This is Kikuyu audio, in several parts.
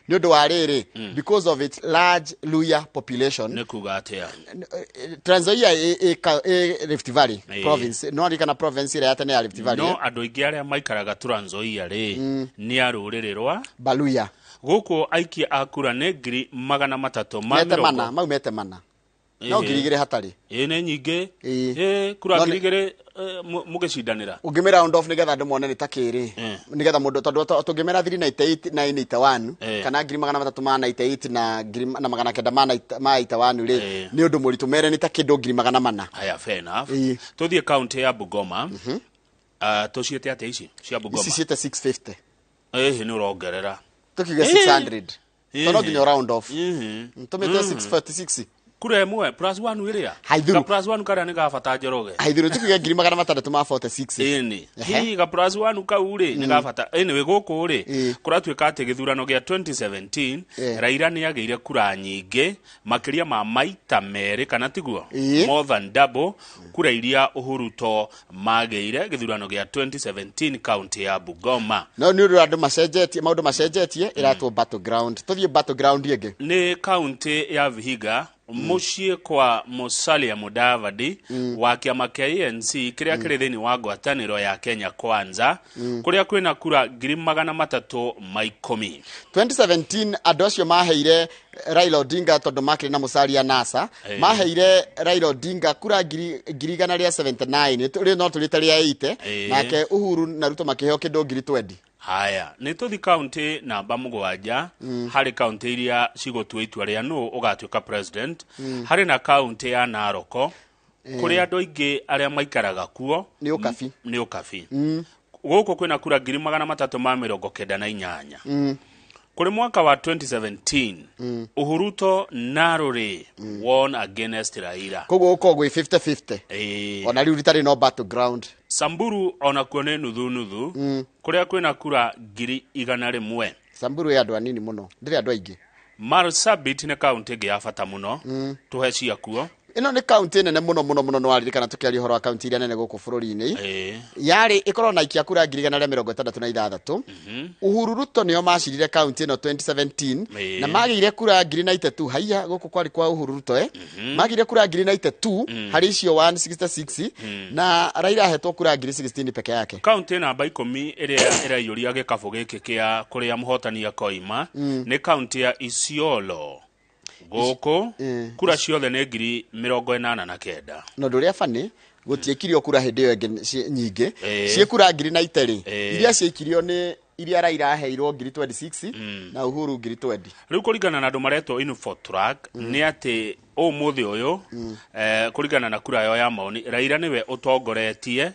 Nĩ ũndũ wa rĩrĩ, because of its large Luhya population. Nĩ kuga atĩa? Trans Nzoia ĩ Rift Valley province, no ririkana province ĩrĩa ya tene ya Rift Valley. No andũ aingĩ arĩa maikaraga Trans Nzoia rĩ, nĩ a rũrĩrĩ rwa Baluya. Gũkũ aikia a kura nĩ 300,000 Mete 20 mana mau mete mana no 2,000 hatarĩ. Ĩĩ, nĩ nyingĩ. Ĩĩ. Ĩĩ, kura No 2,000 mũgĩcindanĩra. Ũngĩmĩra round off nĩgetha andũ mone nĩ ta kĩrĩ, nĩgetha mũndũ, tondũ tũngĩmĩra 398 981 kana 398,000 na 900,000 ma 81 rĩ, nĩ ũndũ mũritũ mere nĩ ta kĩndũ 400,000. Haya, fair enough. Ĩĩ. Tũthiĩ kaunti ya Bungoma. Ah, tũciĩte atĩa ici cia Ici Bungoma? ciĩte 650. Ĩhĩ, nĩ ũrongerera. Tũkiuge 600 tondũ no nginya round off. Tũmĩte 646. Kura ĩmwe plus one ĩrĩa Haithuru. Ga plus one karĩa nĩ ga bata, Njoroge. Haithuru, tukiuge 646,000. Ĩni, hihi ga plus one kau rĩ nĩ ga bata. Anyway, gũkũ rĩ, kũratuĩka atĩ gĩthurano gĩa 2017, Raila nĩ agĩire kura nyingĩ makĩria ma maita merĩ, kana tiguo? Ĩĩ. More than double kura iria Uhuruto magĩire gĩthurano gĩa 2017 kaunti ya Bungoma. No nĩ ũndũ andũ macenjetie, maũndũ macenjetie, ĩratwo battleground. Tũthiĩ battleground ĩngĩ. Nĩ kaunti ya Vihiga, mũciĩ kwa Musalia Mudavadi wa kĩama kĩa ANC kĩrĩa kĩrĩ thĩinĩ wa ngwatanĩro ya Kenya Kwanza, kũrĩa kwĩna kura 310,000. 2017 andũ acio maheire Raila Odinga, tondũ makĩrĩ na Musalia NASA, maheire Raila Odinga kura 179,000, rĩ no tũrĩte rĩa 80. Nake Uhuru na Ruto makĩheo kĩndũ 20,000. Haya, nĩ tũthi kaunti namba 7 harĩ kaunti iria cigũtua itua rĩa nũ ũgatuĩka president. Harĩ na kaunti ya Naroko, kũrĩa andũ aingĩ arĩa maikaraga kuo Nĩ ũkabi. Nĩ ũkabi. Gũkũ kwĩna kura 398,000. Kũrĩ mwaka wa 2017, Uhuruto narrowly won against Raila. Koguo gũkorwo gwĩ 50-50. Ona rĩu ritarĩ no battleground. Samburu onakuo nĩ nuthu nuthu, kũrĩa kwĩna kura 100,000. Samburu ĩ andũ anini mũno, ndĩrĩ andũ aingĩ. Marsabit nĩ kaunti ĩngĩ ya bata mũno, tũhe ciakuo. Ĩno nĩ kaunti nene mũno mũno mũno. Nĩwaririkana tũkĩaria ũhoro wa kaunti iria nene gũkũ bũrũri-inĩ? Yarĩ ĩkorwo na aikia kura 166,000. Uhuru Ruto nĩo macirire kaunti ĩno 2017 na magĩire kura 92,000. Haiya, gũkũ kwarĩ kwa Uhuru Ruto, magĩire kura 92,000 harĩ icio 166, na Raila ahetwo kura 16,000 peke yake. Kaunti namba 10 ĩrĩa ĩraiyũria gĩkabũ gĩkĩ kĩa kũrĩa mũhotani akoima nĩ kaunti ya Isiolo. Gũkũ kura ciothe nĩ 89,000. Na ũndũ ũrĩa bani, gũtiĩkirio kura hĩndĩ ĩyo ĩngĩ nyingĩ. Ciĩ kura ngiri na iterĩ iria ciaikirio nĩ iria Raila aheirwo 26,000 na Uhuru 20,000. Rĩu kũringana na andũ maretwo Infotrack nĩ atĩ ũmũthĩ ũyũ, kũringana na kura yo ya maoni, Raila nĩwe ũtongoretie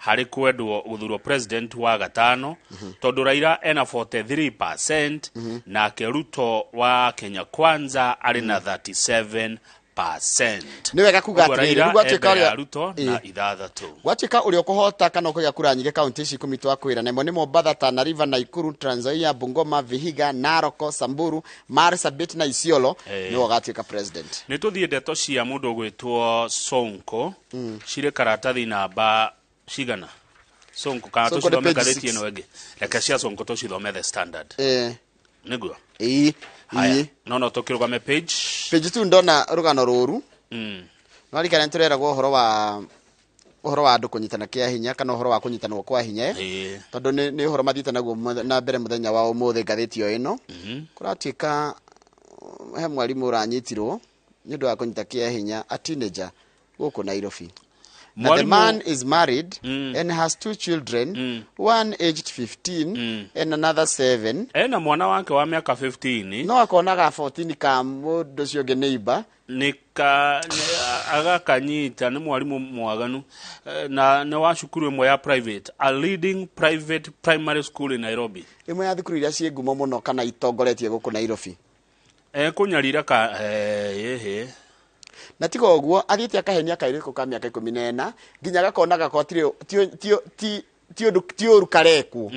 harĩ kwendwo gũthurwo president wa gatano, tondũ Raila ena 43% nake Ruto wa Kenya Kwanza arĩ na 37%. Nĩ wega kuga Ũguo atĩrĩrĩ, Raila rĩu gwatuĩka e mbere ya Ruto na 6. Gwatuĩka ũrĩa ũkũhota kana ũkũgĩa kura nyingĩ kaunti ici 10 twakwĩra nemo nĩ Mombatha, Tana River, Nakuru, Trans Nzoia, Bungoma, Vihiga, Narok, Samburu, Marsabit na Isiolo, nĩwe ũgatuĩka president. Nĩ tũthiĩ ndeto cia mũndũ ũgwĩtwo Sonko, cirĩ karatathi namba cigana, Sonko? Kana Sonko nĩ tũcithome page ngathĩti 6. ĩno ĩngĩ? Reke cia Sonko tũcithome The Standard. Nĩguo. Ĩĩ. Haya. Ĩĩ. No tũkĩrũgame page Page 2, ndona rũgano rũru. No rikana nĩtũreragwo ũhoro wa andũ kũnyitana kĩa hinya, kana ũhoro wa kũnyitanwo kwa hinya, tondũ nĩ ũhoro mathiĩte naguo na mbere mũthenya wa ũmũthĩ ngathĩti o ĩno. Kũratuĩka he mwarimũ ũranyitirwo nĩ ũndũ wa kũnyita kĩa hinya a teenager gũkũ Nairobi. Na the man is married and has two children, one aged 15 and another 7. Ena mwana wake wa mĩaka 15. No akonaga 14 ka mũndũ ũcio ũngĩ neighbor. Nĩ ka agakanyita. Nĩ mwarimũ mwaganu. Na nĩ wa cukuru ĩmwe ya private, a leading private primary school in Nairobi. Ĩmwe ya thukuru iria ciĩ ngumo mũno kana itongoretie gũkũ Nairobi. Ekũnyarira ka ĩhĩ. Na tiga ũguo, athiĩte akahenia kairĩtu ka mĩaka 14 nginya gakona gako ti ũndũ ti ũru karekwo.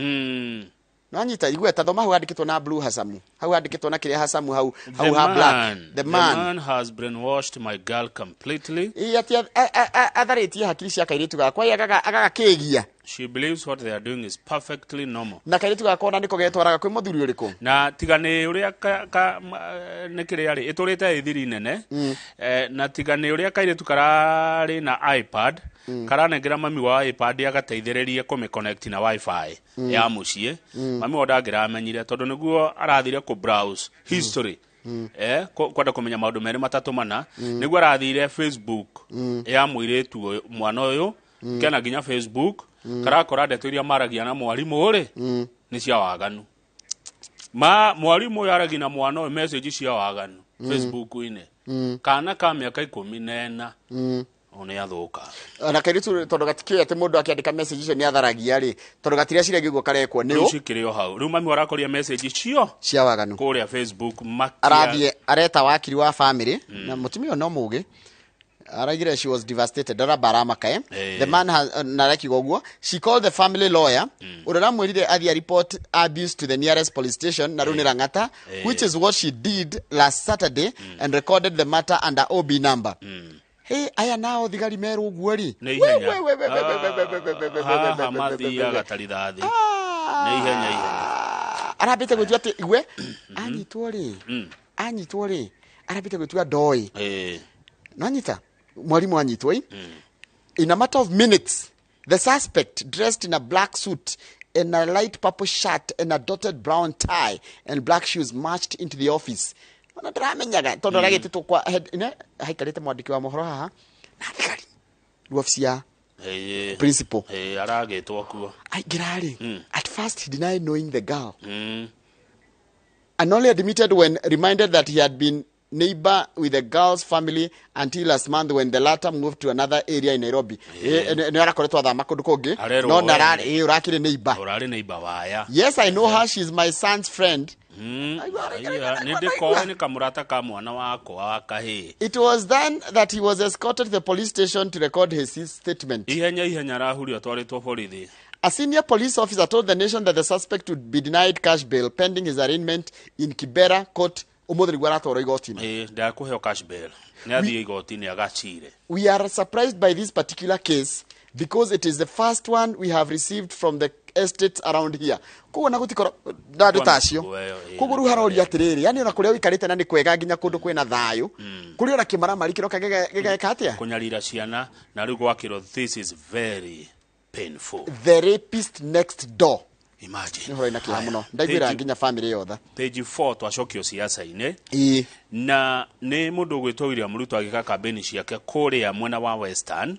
Nwanyita igweta, thoma hau handĩkĩtwo na blue hacamu, hau handĩkĩtwo na kĩrĩa hacamu hau hau The ha black. man, The the man man has brainwashed my girl completely. Ĩ, atĩ atharĩtie hakiri cia kairĩtu gakwa, ĩ, agagakĩgia. She believes what they are doing is perfectly normal. Na kairĩtu gakwa nĩko getwaraga kwĩ mũthuri ũrĩkũ? Na tiga nĩ ũrĩa nĩ kĩrĩa rĩ ĩtũrĩte ĩthiri nene, na tiga nĩ ũrĩa kairĩtu kararĩ na iPad, karanengera mami wa iPad agateithĩrĩrie kũmĩconnect na wifi ya mũciĩ. Mami wa ndangĩramenyire tondũ nĩguo arathire kũ browse history, kwenda kũmenya maũndũ merĩ matatũ mana, nĩguo arathire Facebook ya mũirĩtu ũyũ, mwana ũyũ kena nginya Facebook, karakora ndeto iria maragia na mwarimũ rĩ nĩ cia waganu. Ma mwarimũ ũyũ aragia na mwana ũyũ message cia waganu Facebook-inĩ. Kana ka mĩaka 14 nĩ athũka. Na kairĩtu tondũ gatikĩũĩ atĩ mũndũ akĩandĩka message icio nĩ atharagia rĩ, tondũ gatireciria ũguo karekwo nĩ Rĩu cikĩrĩ o hau. Rĩu mami arakoria message cio cia waganu kũrĩa Facebook makia. Arathiĩ areta wakiri wa family, na mũtumia ũyũ no mũgĩ araigire she was devastated, aramba aramaka. The man has, na arakiuga ũguo, she called the family lawyer ũrĩa ũramwĩrire athiĩ report abuse to the nearest police station, na rĩu nĩ Lang'ata, which is what she did last Saturday and recorded the matter under OB number. Hey, aya nao thigari merwo ũguo rĩ. Nĩ ihenya. Haha mathiaga ta rithathi. Nĩ ihenya ihenya. Arambĩte gwĩtua atĩ igwe anyitwo rĩ, anyitwo rĩ, arambĩte gwĩtua ndoĩ. Nanyita mwalimu anyitwo. In a matter of minutes, the suspect, dressed in a black suit and a light purple shirt and a dotted brown tie and black shoes, marched into the office. Ona ndiramenyaga tondũ aragĩtĩtwo kwa haikarĩte mwandĩki wa mohoro haha na thigari rĩu obici ya principal. Aragĩtwo kuo. Aingĩra rĩ, at first he denied knowing the girl and only admitted when reminded that he had been neighbor with the girl's family until last month when the latter moved to another area in Nairobi. Nĩ arakoretwo athama kũndũ kũngĩ Arerwo no we. nararĩ ũrakĩrĩ neighbor. Ũrarĩ neighbor waya. Yes, I know her, she's my son's friend. Nĩ ndĩkoĩ nĩ kamũrata ka mwana wakwa wa kahĩĩ. It was then that he was escorted to the police station to record his statement. Ihenya ihenya arahurio atwarĩtwo borithi. A senior police officer told the nation that the suspect would be denied cash bail pending his arraignment in Kibera court. Ũmũthĩ nĩguo aratwarwo igoti-inĩ. Ndakũheo cash bail, nĩ athiĩ igoti-inĩ agacire. We are surprised by this particular case because it is the first one we have received from the estates around here. Koguo na gũtikorwo na andũ ta acio. Koguo rĩu haroria atĩrĩrĩ, yani ona kũrĩa ũikarĩte na nĩ kwega nginya kũndũ kwĩna thayũ, kũrĩ ona kĩmaramari kĩroka gĩgeka atĩa? Kũnyarira ciana na rĩu gwakĩrwo, this is very painful. The rapist next door. Imagine. Nĩ ũhoro ina kĩeha mũno. Ndaiguĩra nginya family yothe. Page 4 twacokio siasa-inĩ. Na nĩ mũndũ ũgwĩtwo William Ruto agĩka kambĩni ciake kũrĩa mwena wa Western,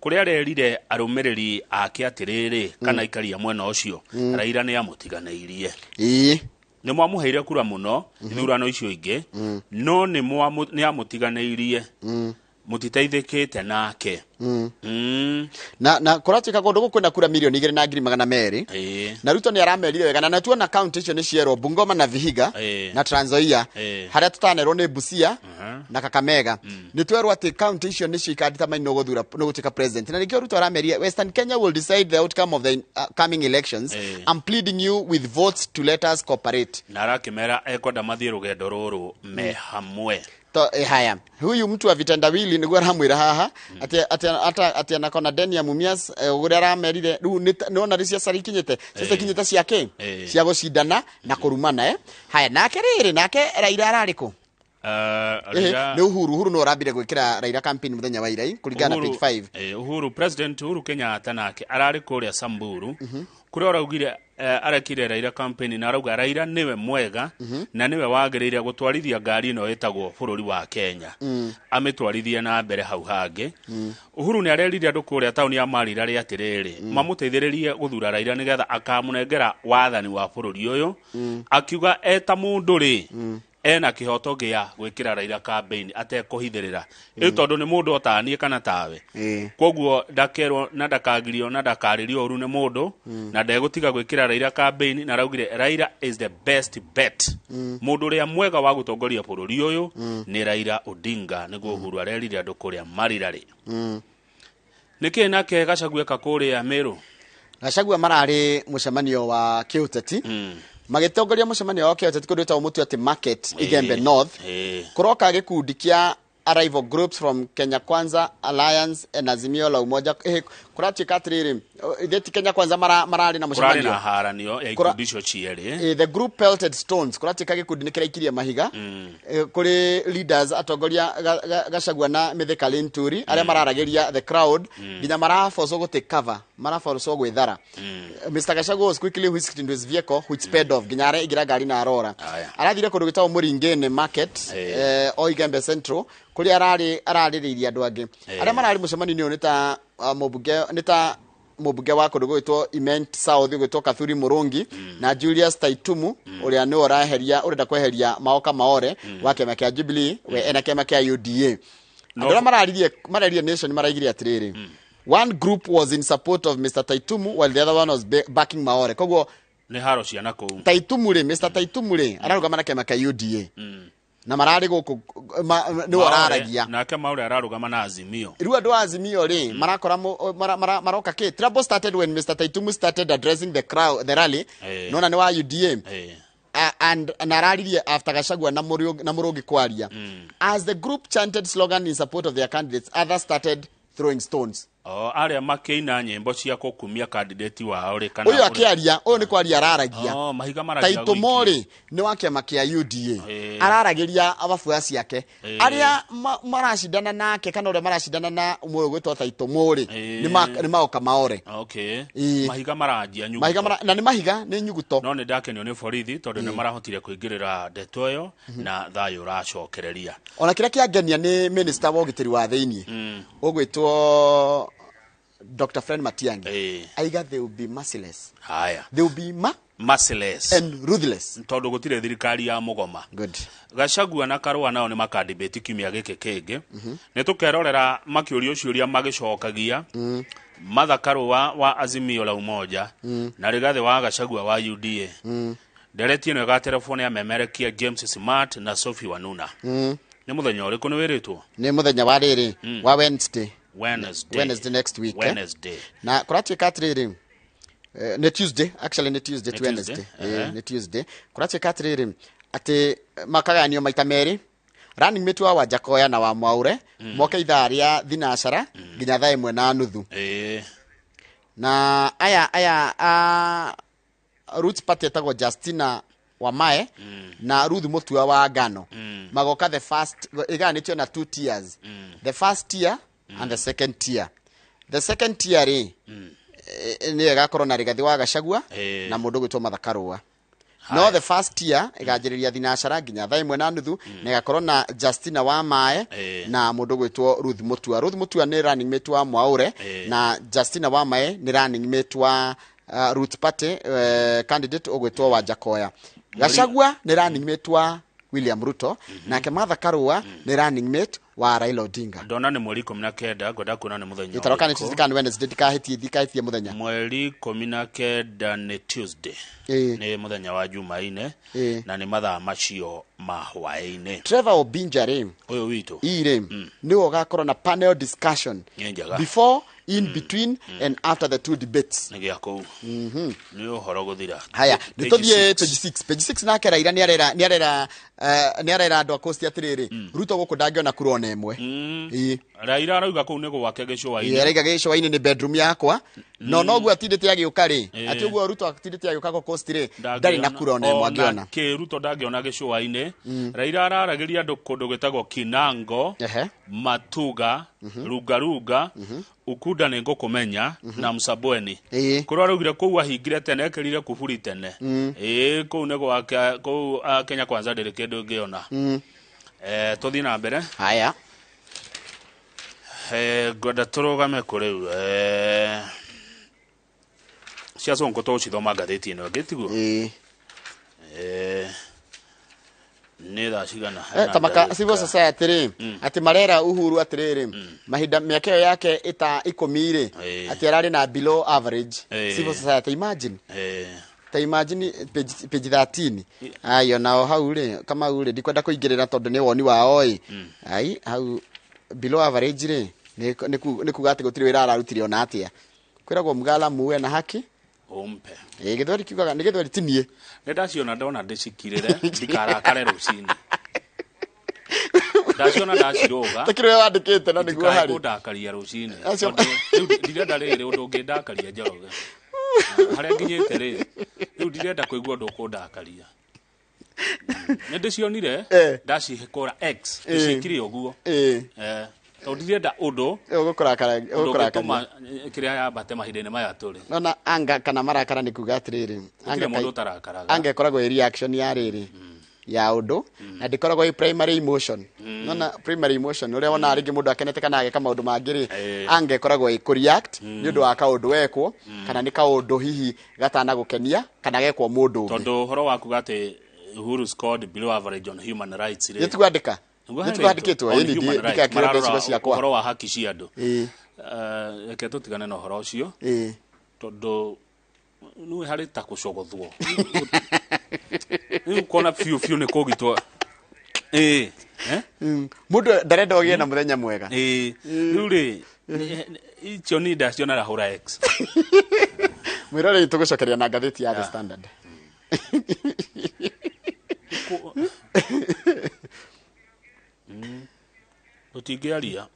kũrĩa arerire arũmĩrĩri ake atĩrĩrĩ, kana aikari a mwena ũcio, Raila nĩ amũtiganĩirie. Nĩ mwamũheire kura mũno ithurano icio ingĩ, no nĩ amũtiganĩirie, mũtiteithĩkĩte nake. Na kũratuĩka kũndũ gũkũ kwĩna kura 2,200,000. Na Ruto nĩ aramerire wega, na tuona kaunti icio nĩ cierwo Bungoma na Vihiga na Trans Nzoia, harĩa tũtanerwo nĩ Busia na Kakamega. Nĩ twerwo atĩ kaunti icio nĩcio ikadetermine nũ gũthura nũ gũtuĩka president, na nĩkĩo Ruto aramerire Western Kenya will decide the outcome of the coming elections. I'm pleading you with votes to let us cooperate. Na arakĩmera ekwenda mathiĩ rũgendo rũrũ me hamwe. To, haya, huyu mtu wa vitendawili nĩguo aramwĩra haha atĩ atĩ anakona deni ya Mumias, ũrĩa aramerire rĩu nĩwona rĩ ciaca ikinyĩte ciaca ikinyĩte ciake cia gũcindana na kũrumana. Haya, nake rĩrĩ nake Raila ararĩ kũ? Raila Nĩ Uhuru. Uhuru no arambire gwĩkĩra Raila campaign mũthenya wa irai kũringana na page 5. Uhuru, President Uhuru Kenyatta nake ararĩ kũrĩa Samburu, kũrĩa araugire arekire Raila campaign na arauga Raila nĩwe mwega na nĩwe wagĩrĩire gũtwarithia ngari ĩno ĩtagwo bũrũri wa Kenya, amĩtwarithie na mbere hau hangĩ. Uhuru nĩ arerire andũ kũrĩa taũni ya Marira rĩ atĩrĩrĩ, mamũteithĩrĩrie gũthura Raila nĩgetha akamũnengera wathani wa bũrũri ũyũ, akiuga eta mũndũ rĩ ena kĩhoto gĩa gwĩkĩra Raila campaign atekũhithĩrĩra, ĩ tondũ nĩ mũndũ otanie kana tawe. Koguo ndakerwo na ndakagirio na ndakarĩrio ũru nĩ mũndũ, na ndegũtiga gwĩkĩra Raila campaign, na araugire Raila is the best bet. Mũndũ ũrĩa mwega wa gũtongoria bũrũri ũyũ nĩ Raila Odinga, nĩguo Uhuru arerire andũ kũrĩa Marira rĩ. Nĩkĩ nake Gachagua eka kũrĩa Meru? Gachagua mararĩ mũcemanio wa kĩũteti, magĩtongoria mũcemanio wa kĩũteti kũndũ gwĩtagwo Mũtuati Market, Igembe North. Kũroka gĩkundi kĩa rival groups from Kenya Kwanza Alliance and Azimio la Umoja. Kũratuĩka atĩrĩrĩ, ithe ti Kenya Kwanza mararĩ na Kũrarĩ mũcemanio. Na haranio ya ikundi icio cierĩ. The group pelted stones. Kũratuĩka gĩkundi nĩ kĩraikirie mahiga kũrĩ leaders, atongoria Gachagua na Mithika Linturi, arĩa mararagĩria the crowd nginya maraforcwo gũ take cover, maraforcwo gwĩthara. Mr Gachagua was quickly whisked into his vehicle, which sped off, nginya araingĩra ngari na arora. Aya. Arathire kũndũ gwĩtagwo Mũringĩnĩ Market, o Igembe Central, kũrĩa ararĩ ararĩrĩirie andũ angĩ arĩa mararĩ mũcemanio-inĩ ũyũ nĩ ta mũmbunge wa kũndũ gwĩtwo Imenti South gwĩtwo Kathuri Mũrũngi na Julius Taitumu, ũrĩa nĩwe ũraeheria, ũrenda kweheria Maoka Maore wa kĩama kĩa Jubilee, we ena kĩama kĩa UDA. No. Andũ arĩa mararirie Nation maraigire atĩrĩrĩ, one group was in support of Mr Taitumu while the other one was backing Maore. Koguo Nĩ haro ciana kũu. Taitumu rĩ, Mr Taitumu rĩ, ararũgama na kĩama kĩa UDA na mararĩ gũkũ nĩwe ũraragia. Nake Maure ararũgama na Azimio. Rĩu andũ a Azimio rĩ marakora maroka kĩ. Trouble started when Mr Taitumu started addressing the crowd, the rally. Nona nĩ wa UDA. And na araririe after Gachagua na Mũrũngi kwaria. As the group chanted slogan in support of their candidates, others started throwing stones. O arĩa makĩina nyĩmbo cia kũkumia candidate wao rĩ, kana Ũyũ akĩaria, ũyũ nĩ kwaria araragia. Oh, mahiga maragia. Taitũ Morĩ nĩ wa kĩama kĩa UDA, araragĩria abafuasi ake arĩa maracindana nake, kana ũrĩa maracindana na mũyũ gwĩtwo Taitũ Morĩ nĩ Maoka Maore. Okay. Ĩĩ. Mahiga maranjia nyuguto. Mahiga na nĩ mahiga, nĩ nyuguto. No nĩ ndakenio nĩ borithi tondũ nĩ marahotire kũingĩrĩra ndeto ĩyo na thayũ ũracokereria. Ona kĩrĩa kĩangenia nĩ minister wa ũgitĩri wa thĩiniĩ ũgwĩtwo Dr. Fred Matiang'i aiga they will be merciless. Haya. They will be Merciless and ruthless. Tondũ gũtirĩ thirikari ya mũgoma. Good. Gachagua na Karũa nao nĩ makandibĩti kiumia gĩkĩ kĩngĩ. Nĩ tũkerorera makĩũrio ciũria magĩcokagia, Martha Karũa wa Azimio la Umoja na Rigathĩ wa Gachagua wa UDA. Ndereti ĩno ĩgaterebwo nĩ amemerekia James Smart na Sophie Wanuna. Nĩ mũthenya ũrĩkũ nĩ wĩrĩtwo? Nĩ mũthenya wa rĩrĩ, wa Wednesday. Wednesday. Wednesday next week, eh? Wednesday. Na kũratuĩka atĩrĩrĩ, nĩ Tuesday actually, nĩ Tuesday Nĩ to Wednesday. Tuesday. Nĩ Tuesday. Kũratuĩka atĩrĩrĩ, atĩ makagayanio maita merĩ, running mate wa Wanjakoya na wa Mwaure moke ithaa rĩa 9:00 nginya 1:30. Na aya a Roots Party etagwo Justina Wamae na Ruth Mutua wa Ngano magoka the first, ĩgayanĩtio na two tiers, the first tier and the second tier. The second tier rĩ, nĩyo ĩgakorwo na Rigathĩ wa Gachagua na mũndũ ũgwĩtwo Martha Karũa. No the first tier ĩganjĩrĩria 9:00 nginya 1:30 na ĩgakorwo na Justina Wamae na mũndũ ũgwĩtwo Ruth Mutua. Ruth Mutua nĩ running mate wa Mwaure na Justina Wamae nĩ running mate wa Roots Party candidate ũgwĩtwo Wanjakoya. Gachagua nĩ running mate wa William Ruto, nake Martha Karũa nĩ running mate wa Raila Odinga. Ndona nĩ mweri 19, ngwenda kuona nĩ mũthenya Ĩtaroka nĩ ũrĩkũ. Tuesday kana Wednesday, ndikahĩtie mũthenya. Mweri 19 nĩ Tuesday. Nĩ mũthenya wa Jumaine na nĩ mathaa macio ma hwaĩ-inĩ. Trevor Obinja rĩ, Ũyũ witũ. Ĩ rĩ, nĩwe ũgakorwo na panel discussion Nĩ njega. before, in between and after the two debates. Nĩ gĩa kũu nĩ ũhoro gũthira. Haya, nĩ Page tũthiĩ six. Page 6, page 6. Nake Raila nĩ arera andũ a Coast atĩrĩrĩ, Ruto gũkũ ndangĩona kura ona ĩmwe. Ĩĩ. Raila arauga kũu nĩ gwake gĩcũa-inĩ. Ĩĩ, araiga gĩcũa-inĩ nĩ bedroom yakwa, no noguo atindĩte agĩũka rĩ, atĩ ũguo Ruto atindĩte agĩũka gũkũ Coast rĩ, ndarĩ na kura ona ĩmwe angĩona. Kĩ Ruto ndangĩona gĩcũa-inĩ. Raila araragĩria andũ kũndũ gwĩtagwo Kinango, Matuga, Rungarunga, Ukunda nĩ ngũkũmenya na Msabweni. Kũrĩa araugire kũu ahingire tene, ekĩrire kuburi tene. Ĩĩ, kũu nĩ gwake kũu, Kenya Kwanza ndĩrĩ kĩndũ ĩngĩona. Tũthiĩ na mbere. Haya. Ngwenda tũrũgame kũ rĩu? Cia Sonko tũgũcithoma ngathĩti ĩno ĩngĩ, tiguo? Ĩĩ. Nĩ thaa cigana? Ta maka civil society rĩ, atĩ marera Uhuru atĩrĩrĩ, mahinda mĩaka ĩyo yake ĩta 10 rĩ, atĩ ararĩ na below average civil society. Imagine, ta imagine page 13. Ayo nao hau rĩ, Kamau rĩ, ndikwenda kũingĩrĩra tondũ nĩ woni wao ĩ. Ai, hau below average rĩ, nĩ kuga atĩ gũtirĩ wĩra ararutire ona atĩa. Kwĩragwo mgala muwe na haki Umpe. Ĩ, gĩthweri kiugaga nĩ gĩthweri, ti niĩ. Nĩ ndaciona, ndona ndĩcikirĩre ndikarakare rũcinĩ. Ndaciona ndacirũga. Takĩrĩ we wandĩkĩte na nĩguo Itikae harĩ. kũndakaria rũcinĩ. Acio- Tondũ rĩu ndirenda rĩrĩ ũndũ ũngĩndakaria, Njoroge. Harĩa nginyĩte rĩ, rĩu ndirenda kũigua ũndũ ũkũndakaria. Nĩ ndĩcionire. Ndacihĩkũra X, ndĩciĩkire ũguo. Tondũ ndirenda ũndũ Ũgũkũrakara ũndũ ũgũkũrakaria. ũngĩtũma kĩrĩa yambate mahinda-inĩ maya tũrĩ. Nona anga kana marakara nĩ kuga atĩrĩrĩ, Gũtirĩ anga mũndũ ũtarakaraga. anga ĩkoragwo ĩ reaction ya rĩrĩ ya ũndũ na ndĩkoragwo ĩ primary emotion. Nona primary emotion ũrĩa wonaga rĩngĩ mũndũ akenete kana ageka maũndũ mangĩ rĩ, anga ĩkoragwo ĩ kũ-react nĩ ũndũ wa kaũndũ wekwo kana nĩ kaũndũ hihi gatanagũkenia kana gekwo mũndũ ũngĩ. Tondũ ũhoro wa kuga atĩ Uhuru scored below average on human rights rĩ, Nĩtwandĩka. Nĩguo Nĩtwandĩkĩtwo. on Ĩni human rights, ndikakĩrwo mararora ciugo ciakwa. Ũhoro wa haki cia andũ. Reke tũtigane na ũhoro ũcio tondũ nĩwe harĩ ta kũcogothwo rĩu kona biũ biũ nĩ kũgitwo ĩĩ, eh? Mũndũ ndarenda ũgĩe na mũthenya mwega. Ĩĩ, rĩu rĩ icio ni ndaciona ndahũra X. Mwĩroreri, tũgũcokeria na ngathĩti ya The Standard. Tũtingĩaria.